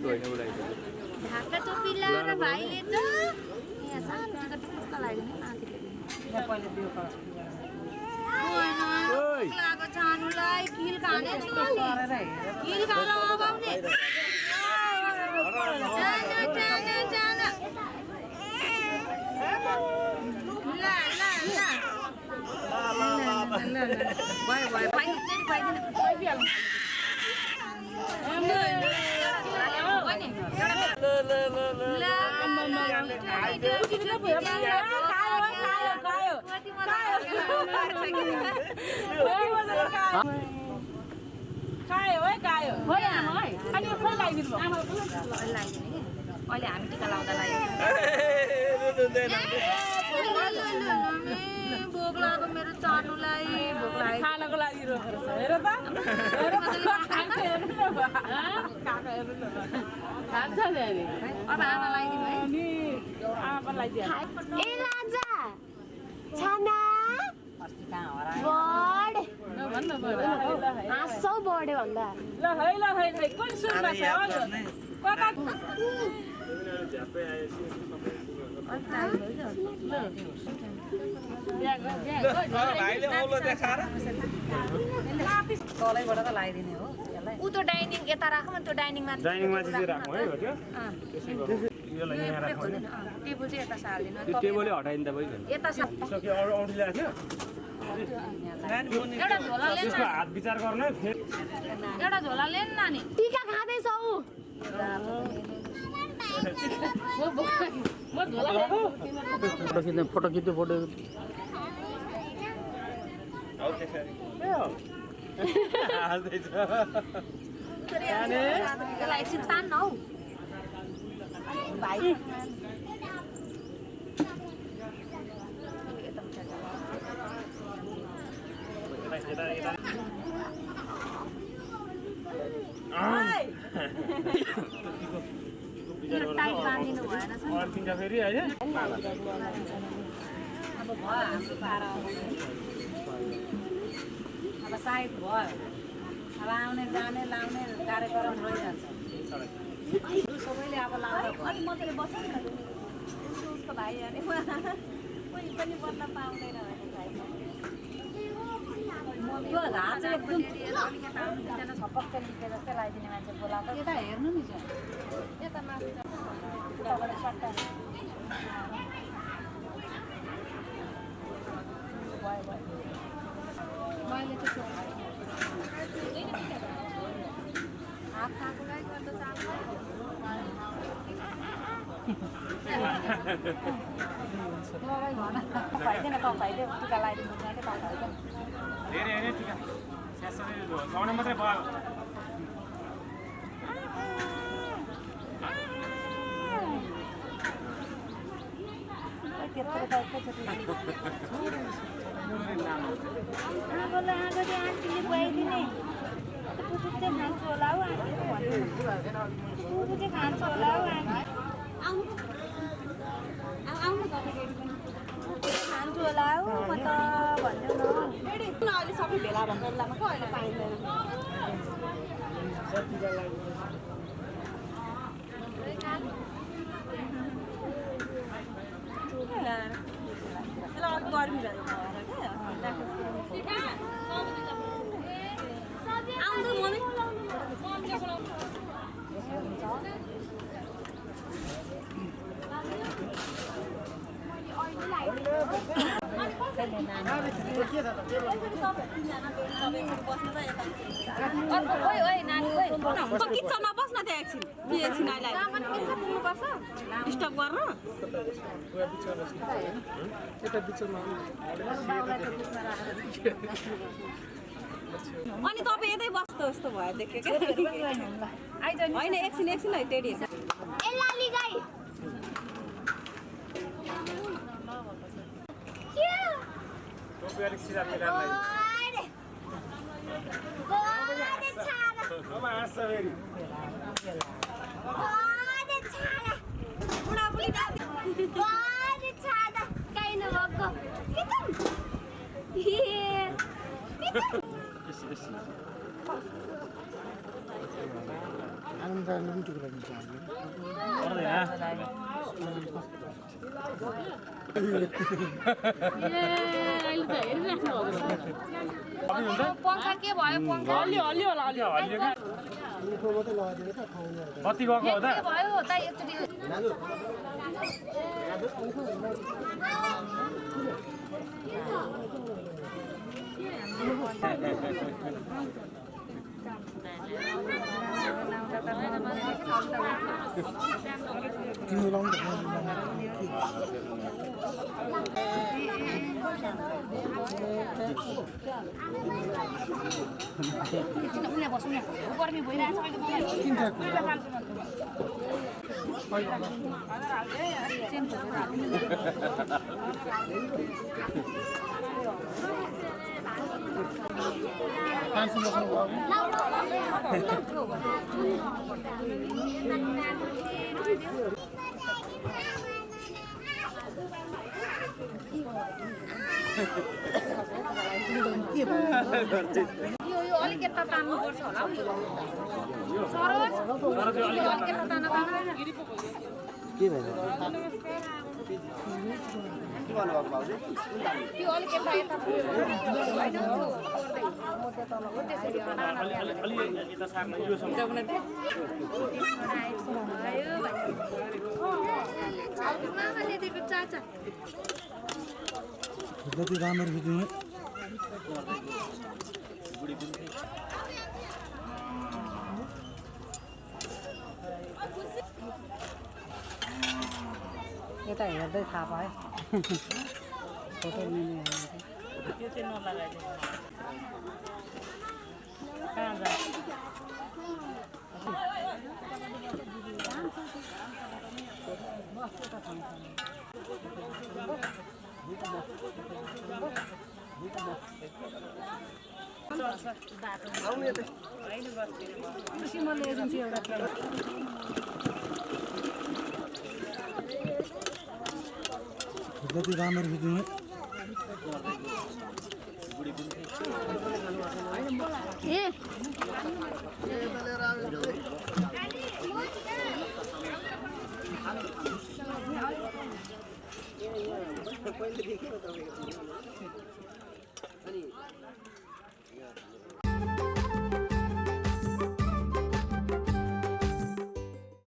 होइन उसलाई ढाका टोपी लाएर भाइले त यहाँ सानो टिका टुक्क लगाइदिनु न पहिले दियो लागो छानुलाई किल खाने किल खाएर अबाउने अहिले हामी टिका लाउँदा भोक लाग्यो मेरो चानुलाई भोक लाग्यो खानको लागि रोकेर छ हेर त खान्छ नि अब आमा लगाइदिनु है अनि आमा लगाइदियो ए राजा छाना बड भन्न हाँसौ बढ्यो भन्दा ल है कुन सुनमा छ कता तलैबाट त लगाइदिने हो ऊ त डाइनिङ यता राखौँ त्यो डाइनिङमा डाइनिङमा चाहिँ राखौँ है हो त्यो यसलाई यहाँ राखौँ टेबल चाहिँ यता सार्दिनु त्यो टेबलले हटाइदिँदा भइगयो यता सक्यो औँठी ल्याएको थियो एउटा झोला लेन त्यसको हात विचार गर्न फेरि एउटा झोला लेन नानी टिका खाँदैछौ फोटो खिच्यो फोटो त्यसलाई एकछिन तान्न हौ भाइ टाइट बाँधिनु भएन अर्किन्छ फेरि होइन अब भयो हाम्रो पारा अब साइड भयो अब आउने जाने लाउने कार्यक्रम रहिहाल्छ सबैले अब लाउँदा अलिक मजाले बस्छ नि उसको भाइ अरे कोही पनि बस्न पाउँदैन त्यो घाँस चाहिँ एकदम छपक्क निस्के जस्तै लगाइदिने मान्छे बोलाएको यता हेर्नु नि यता माथि तपाईँले सट्टा भयो मैले चाहिँ हात खाएकोलाई गर्दा चाल्छ भाइदिएन त भाइले टिका लगाइदिनु के भाइदिएन धेरै होइन टिका साउने मात्रै भयो आगोलाई आगो चाहिँ आन्टीले खुवाइदिने कुकुर चाहिँ खान्छ होला हौ आन्टीले भन्नु कुकुर चाहिँ खान्छ होला हौ आन्टी खान्छु होला हौ म त भन्नु न अहिले सबै भेला भएको बेलामा पो अहिले पाइँदैन गर्मी आउँछु मम्मी किचनमा बस्न त्यहाँ एकछिन स्टप गरेर अनि तपाईँ यतै बस्दो जस्तो भयो देखेको होइन एकछिन है टेडी पंखा के भयो पंखा हल्लियो हल्लियो होला हल्लियो हल्लियो कति गएको हो त के भयो त एकचोटि उनीहरू बस्नु गर्मी भइरहेछ यो अलिक यता तान्नुपर्छ होला हौ सरोज यो अलिक यता तान्न पाउँदैन यो अलिक यता यता चाचा जति राम्ररी खिच्नु यता हेर्दै थाहा पायो फोटो लिने यो चाहिँ नलगाइदिनु कहाँ जान्छ म ल्याइदिन्छु एउटा जति राम्ररी खिच्नु